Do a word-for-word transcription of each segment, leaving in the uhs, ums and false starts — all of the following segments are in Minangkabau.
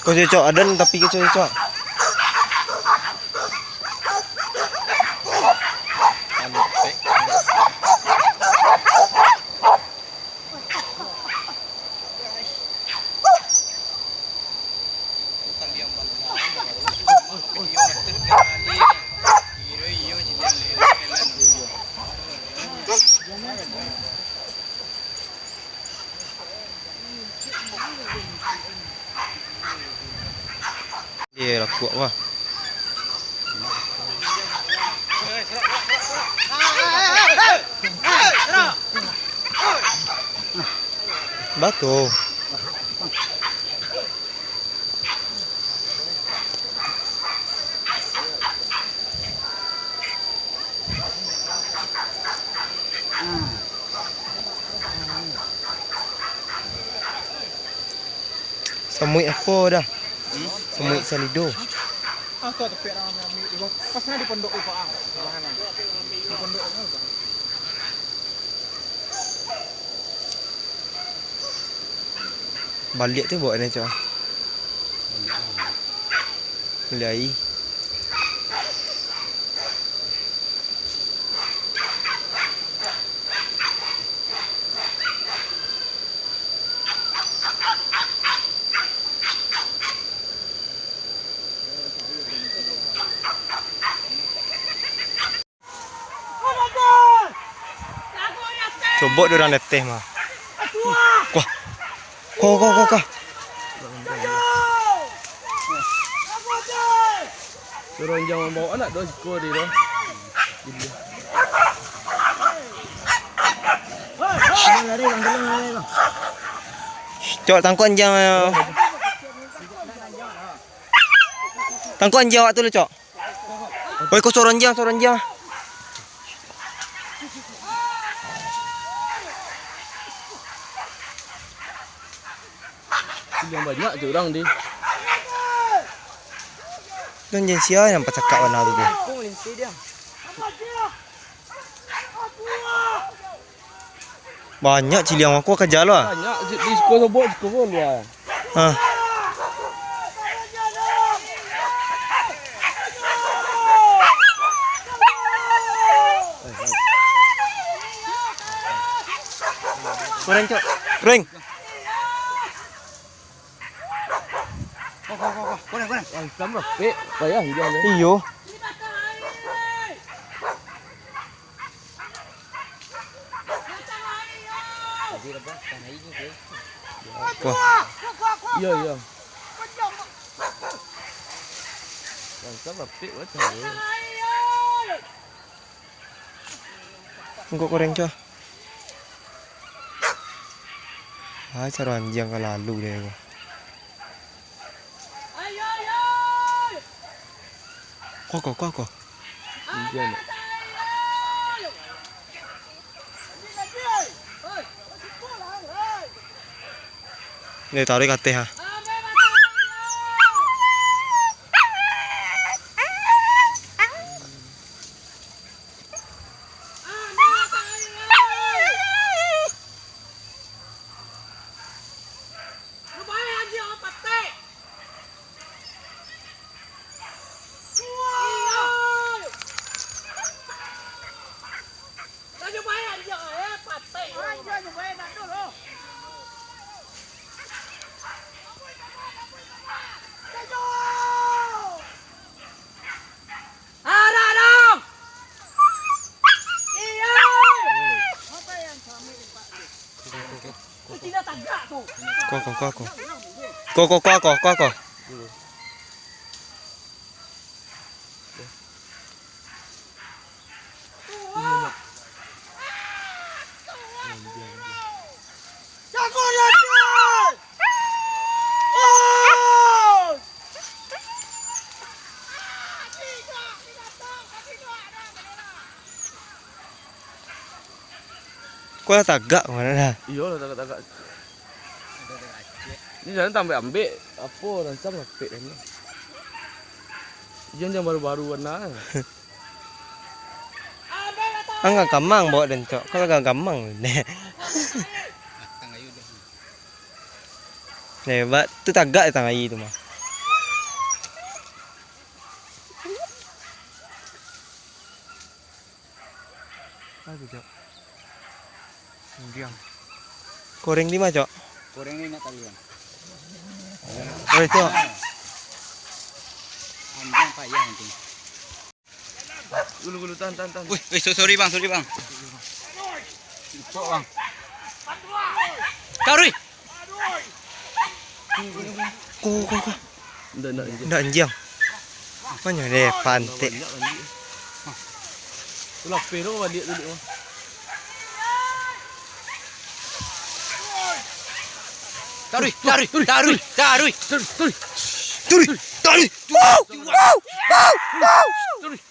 Ko cocok, adan tapi ko cocok. Iyo, lakuak mah. Batua. Samuik apo dah? Hmm? Samuik salido. Ah, tu tapi orang ambil dulu. Pas na di pondok tu, Pak, ah. Di pondok tu, Pak. Baliak tu bawa ni, Cok. Baliak aia. Cobok dek urang di ateh mah. Kuah. Kuah, kuah, kuah, kuah. Suruah anjiang mambaok anak doh siko tadi tu. Cok, tangkok anjiang. Tangkok anjiang awak tu lu, Cok. Oi, ko suaro anjiang, suaro anjiang. Anjiang banyak tu urang di. Tu anjiang sia nan pacakak bana tu, tu. Banyak ciliang, aku kaja lo ah. Banyak, di siko sobok, siko pun dia. Ah. Goreng, Cok. Goreng. Ko, ko, ko, ko. Goreng, goreng. Antam lah. Eh, payah hujan ni. Iyo. Wah. Iyo, iyo. Bangsa bapik macam ni. Angkok goreng, Cok. Ah, caro anjiang ka lalu deh ko. Ko, ko, ko, ko. Anjiang, nak. Ni, taruh ka ateh, ha. Ko, ko, ko, ko. Ko, ko, ko, ko, ko, ko. Kau lah tagak ka mano dah? Iyo lah, tagak-tagak. Ni jalan tambah ambek apo, rancam rapek dah ni. Jan, jan baru-baru bana. Angah gamang bawa den, Cok. Kau lah gamang deh. Hebat. Tu tagak di tangah aia tu mah. Aduh, Cok. Anjiang. Koreng di ma, Cok? Koreng ni nak tali, Bang. Oi, Cok. Anjiang payah nanti. Gulu, gulu, tahan, tahan, tahan. Wih, wih, so-, sorry, Bang, sorry, Bang. Ipok, Bang. Taruh. Ko, ko, ko. Ndak, ndak, ndak. Ndak, anjiang. Banyak deh, pantek. Banyak, anjiang. Lapeh tu baliak tu, Dik, mah. Taruh, taruh, taruh, taruh. Taruh, taruh. Taruh, taruh. Wow, wow, wow, wow. Taruh.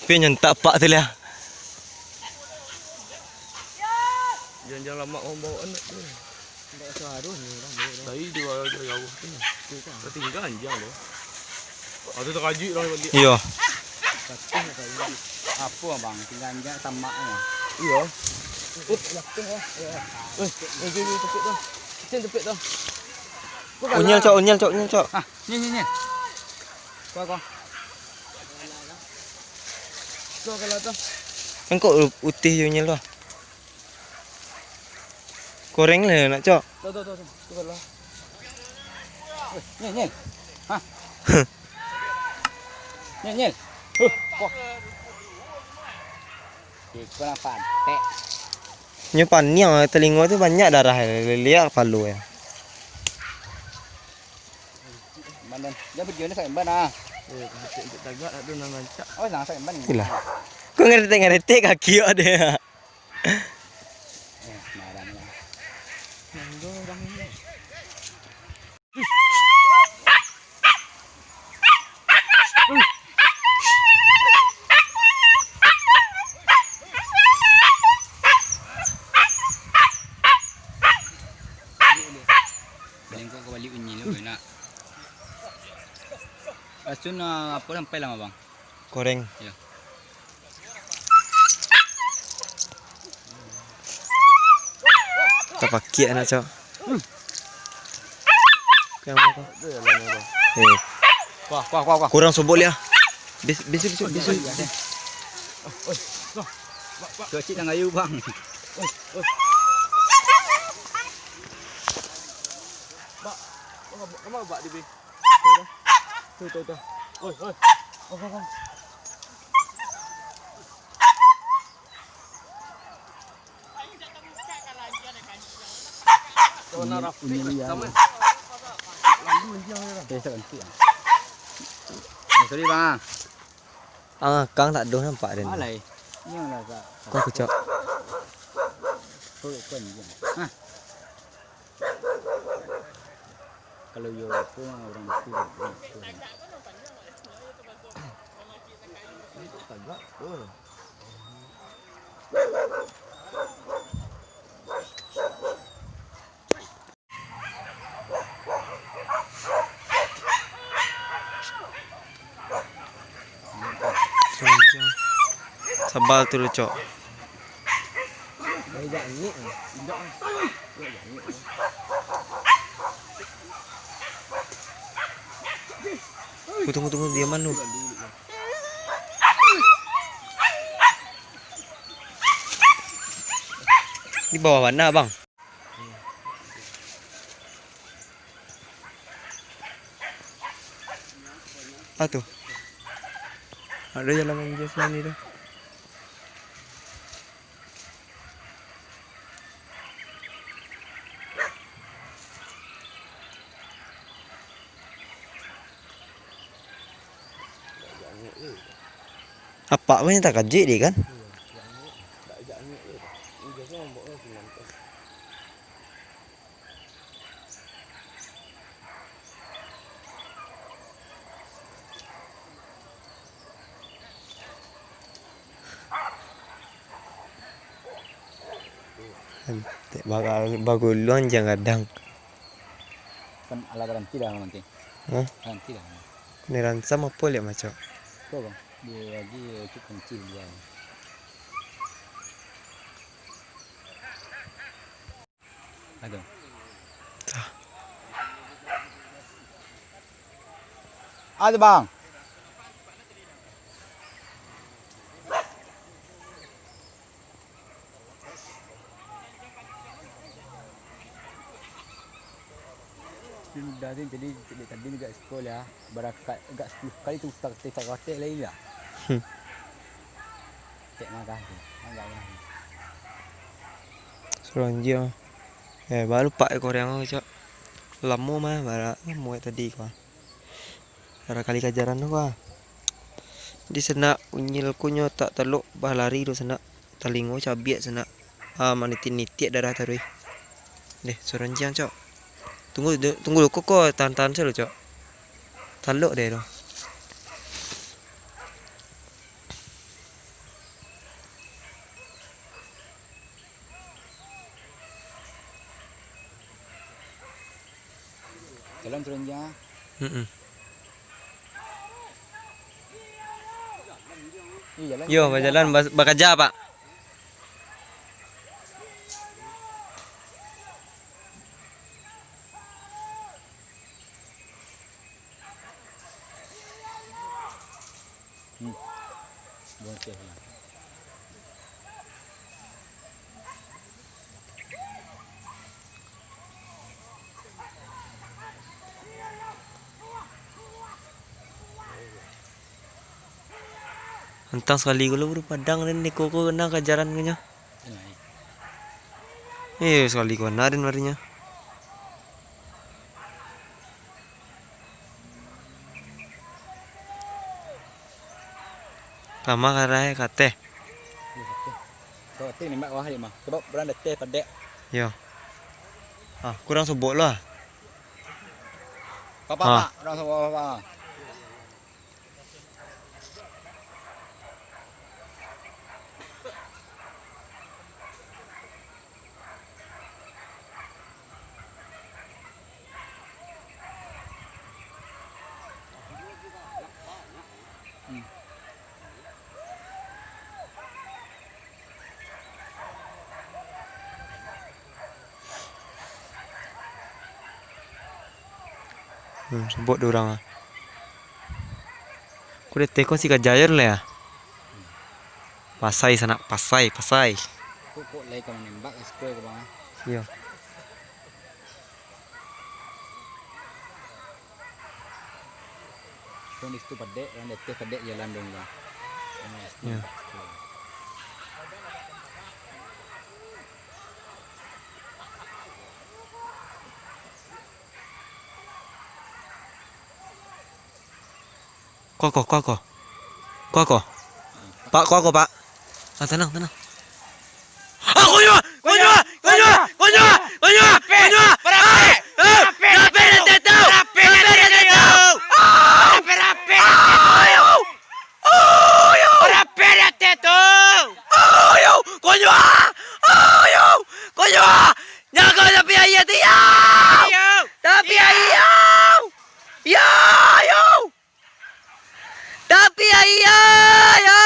Tapi nyentak pak tu lah. Jangan-jangan lamak orang bawa anak tu. Ndak usah aduh ni orang bawa dah. Tadi dua jauh tu. Tu kan. Dah tinggal anjiang tu. Ah, tu takajuik lah balik. Iyo. Satu kali. Apo, Bang? Tinggal anjiang tamak ni. Iyo. Eh, eh, eh, eh, tepik tu. Cin tepik tu. Unyil, Cok, unyil, Cok, unyil, Cok. Ah, ni, ni, ni. Kuah, kuah. Kuah kalau tu. Engkok utih jo unyil tu. Goreng lah nak, Cok. Tu, tu, tu, tu. Tu kalau. Eh, ni, ni. Hah? Ni, ni. Huh, kuah. Iko lah pantek. Nyo paniang, telingo tu banyak darah, liak kepalo yo. Mana? Dia pergi mana, Saimban, ah? Eh, untuk tagak tak ada nan rancak. Oh, nang Saimban. Ilah. Kau ngeretek-ngeretek kaki awak dia. Eh, marah ni. Nang do orang ni. Balingkok ka baliak bunyi tu, enak. Rasun, ah, apo sampai lah, Abang? Goreng. Yo. Tapakiak nak, Cok. Oke, apo, apo? Eh. Kuah, kuah, kuah, kuah. Kurang sobok liak. Bis-, bisu, bisu, bisu. Cocik nang ayu, Bang. Bak, kama bak di bi? Tu, tu, tu. Oi, oi. Oh, oh, oh. Kawan Rafiq lah, sama. Lalu dia. Eh, tak ganti ah. Eh, sorry, Bang. Ah, kang tak doh nampak den. Alai. Ni lah, Kak. Kau kecak. Kau, kau ni je. Hah? Kalau yo, aku mah orang tu, orang tu. Tagak, oh. Sabal tu, Cok. Tunggu, tunggu, tunggu, diaman lu. Di bawah mana, Bang? Ah, tu. Ada jalan main jas ni tu. Apak pun yang takajik dia kan? Antek baga-, baguluang jan gadang. Kan alah garanti dah, Bang, nanti. Hah? Garanti dah. Ni ransam apo liak, Maco? Ko, Bang. Dia lagi cuk kencing dia. Aduh. Tah. Aduh, Bang. Sudah tu tadi, tadi, tadi agak sekolah, barakat agak sepuluh kali tu utak teh tak katek lai lah. Hmm. Cek makan tu, agak makan. Suruh anjing. Eh, baru pak ekor yang aku, Cok. Lamo mah, bara-, lamo tadi kau. Bara kali kajaran tu, ah. Di sanak unyil ku nyo tak talok balari tu sanak. Talingo cabiak sanak. Ah, manitik-nitik darah taruih. Deh, suruh anjiang, Cok. Tunggu, tu-, tunggu dulu, kok, kok tahan-tahan sajo, Cok. Talok deh tu. Jalan turun ja. Mm-mm. Iyo, jalan Yo, turun ja, bajalan Pak. Bas-, bakaja, Pak. Hmm. Bocah lah. Antang sakali ko lo baru padang den, iko ko kena kajaran ko nyo. Eh, sakali ko kena den baru nyo. Kama karai kateh. Kau kateh nembak wah, Mak. Sebab urang dateh padek. Yo. Ah, kurang sobok lah. Bapak, Ah. Pak, urang sobok, Bapak. Hmm. Hmm, sobok dek urang ah. Ko deteh ko si kajayo lai ah. Pasai sanak, pasai, pasai. Kok, kok lai ka manembak ka siko ko, Bang, ah? Iyo. Kok di situ padek, urang di ateh padek jalan dong, Bang. Iyo. Kuah ko, kuah ko. Kuah ko. Pak, kuah ko, Pak. Ah, tanang, tanang. Ah, konyo, konyo, konyo, konyo, konyo, konyo. Rapek, rapek, rapek, rapek, rapek, rapek, rapek. Ah! Rapek, rapek. Ayo. Ayo. Rapek, rapek tu. Ayo, konyo. Ayo, konyo. Jago tapi ayo tu, yo. Ayo. Tapi ayo. Yo, yo. Tapi ayo, yo.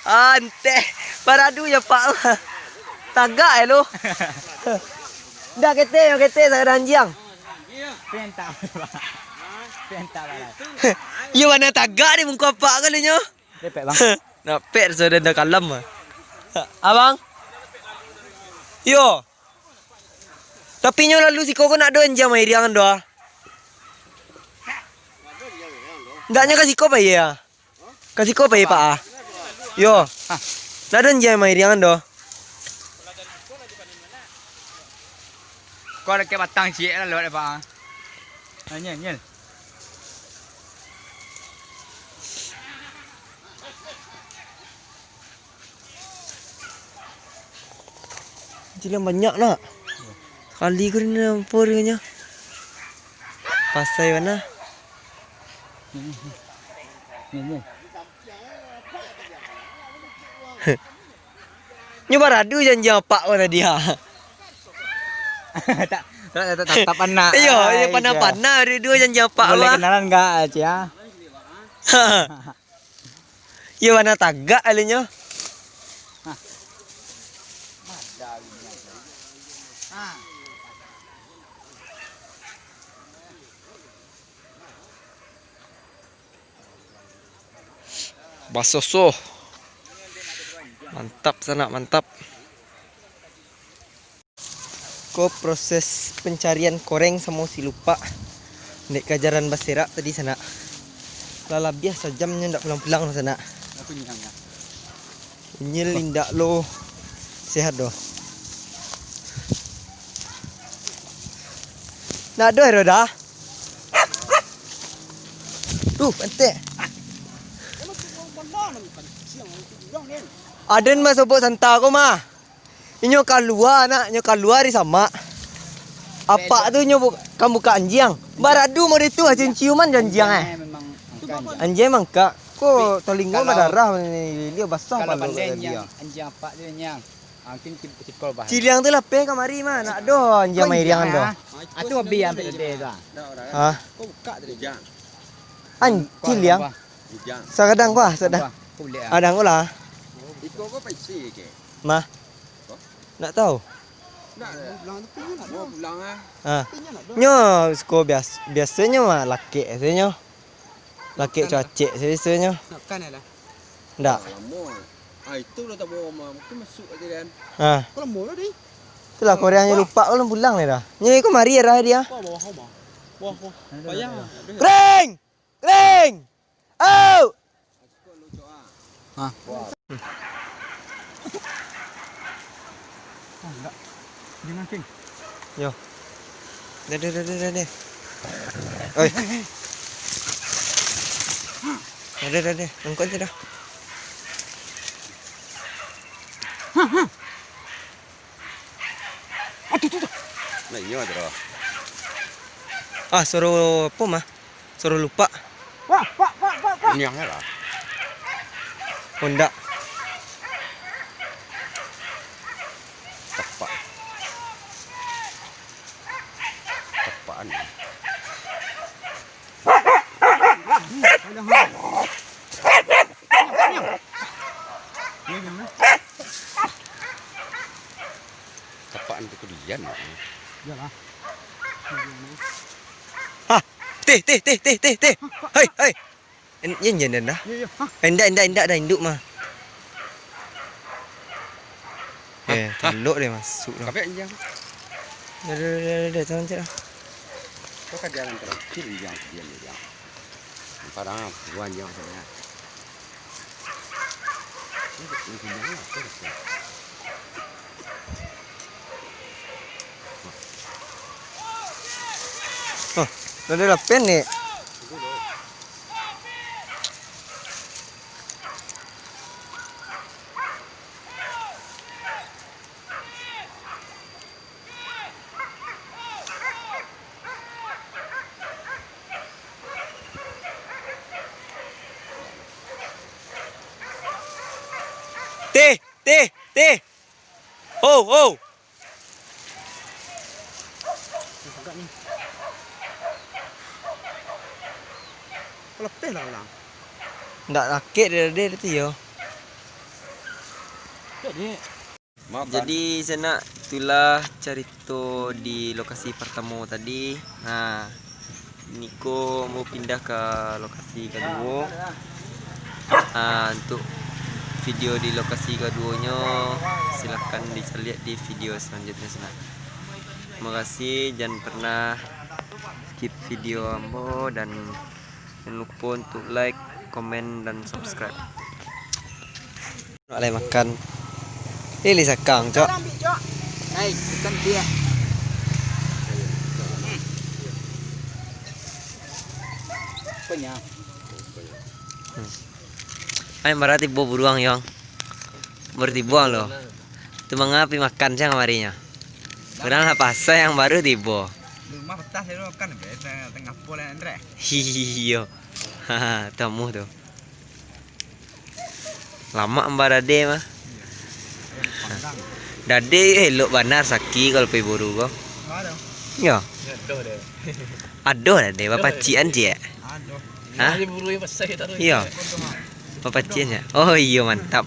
Anteh, baradu jo Pak. Tagak yo lo. Dah ketek, yo ketek, sagala anjiang. Pentak, Pak. Pentak, Pak. Yo, mano tagak di muko Pak kalinyo. Depek, Bang. Napek sudah dah kalam. Abang. Yo. Tapi nyo lalu siko ko nak do anjiang mairiang do ah. Ndaknyo ka siko pai ah. Ka siko pai, Pak ah. Yo. Nak do anjiang mairiang do. Ko ado ke batang ciek lah lewat, Pak ah. Ha, nyel, nyel. Cilang banyak nak. Kali ko ni nampak dengannya. Pasai mana? Ni, ni. Nyo baradu janji apak ko tadi, ha. Tak, tak, tak, tak, tak panah. Iyo, iyo, panah-panah duo-duo janji apak. Boleh ko, ha. Kenalan enggak, Cia? Iyo, panah tagak alinyo. Basoso. Mantap, sanak, mantap. Ko proses pencarian koreng samo si lupak. Dek kajaran baserak tadi, sanak. Lah labiah sajam nyo ndak pulang-pulang, sanak. Aku nyang, ya. Unyil indak lo sehat doh. Nak doh ero dah. Tuh, pantek. Aden mah sobok santa ko mah. Inyo kalua, nak, inyo kalua dari samak. Apak tu nyo bu-, kan buka anjiang. Baradu model tu, cium-ciuman jo anjiang, eh. Anjiang mangkak. Ko talingo badarah ni, dia basah palo kat dia. Anjiang apak tu, nyang. Ah, mungkin cik-, cikol bah. Ciliang tu lapeh kamari mah, nak doh anjiang mairiangan doh. Atu hobi ampe gede tu ah. Hah? Ko buka tadi. An, ciliang. Sagadang ko ah, sagadang. Kulik ah. Adang ko lah. Iko ko paisi ke? Mah. Nak tahu? Nak. Mau pulang ah. Ha. Nyo siko bias-, biasonyo mah lakek biasonyo. Lakek cuacek sabiasonyo. Nak makan lah. Ndak. Lamo. Ah, itu lah tak bawa mah. Mungkin masuk aja kan. Ha. Kau lamo lah, Ding. Itulah koreangnyo lupak, kau pulang ni dah. Nyo iko mari arah dia. Wah, bawah kau mah. Wah, wah. Payah. Kering! Kering! Au! Ha. Ah, enggak. Jangan, King. Yo. Dah, dah, dah, dah, dah, dah. Oi. Dah, dah, dah, dah. Angkut je dah. Aduh, tu, tu. Nah, inyo aja dah. Ah, suruh apa mah? Suruh lupak. Wah, pak, pak, pak, pak. Niangnya lah. Honda. Tepak. Tepakan. Tepakan tu kudian. Iyalah. Hah. Teh, teh, teh, teh, teh, teh. Hei, hei. En-, yen, yen, dah. Yo, yo. Hah? Indak, indak, indak dah induk mah. Eh, tanduk dia masuk dah. Kapek anjing. Dah, dah, dah, dah, dah, jangan cak dah. Kau kan jangan terlalu kecil anjing, diam, diam. Kadang buah anjing maksudnya. Ini, ini, ini apa rasanya? Oh, dah ada lapen ni. Teh, teh, teh. Oh, oh. Kalau teh lah, Lang. Ndak rakek dia, dia, dia tu, yo. Jadi, jadi, sanak, itulah carito di lokasi partamo tadi. Nah, niko ambo pindah ka lokasi kaduo. Ah, untuk video di lokasi kaduonyo, silahkan dicaliak di video selanjutnya, sanak. Terima kasih, jan pernah skip video ambo, dan jan lupo untuk like, komen, dan subscribe. Nak lai makan. Eh, lai sakang, Cok. Hai, bukan dia. Kenyang. Hmm. Ai, bara tibo buruang, Yong. Baru tibo lo. Tu mangapi makan siang hamarinyo. Urang lah pasai yang baru tibo. Di rumah betah saya makan, tengah pol yang Andre. Iyo. Haha, tamu tu. Lamak barade mah. Dade elok bana Saki kalau pai buru ko. Iyo. Ado dade, bapacikan ciek. Hah? Iyo. Bapacikan ciek. Oh iyo, mantap.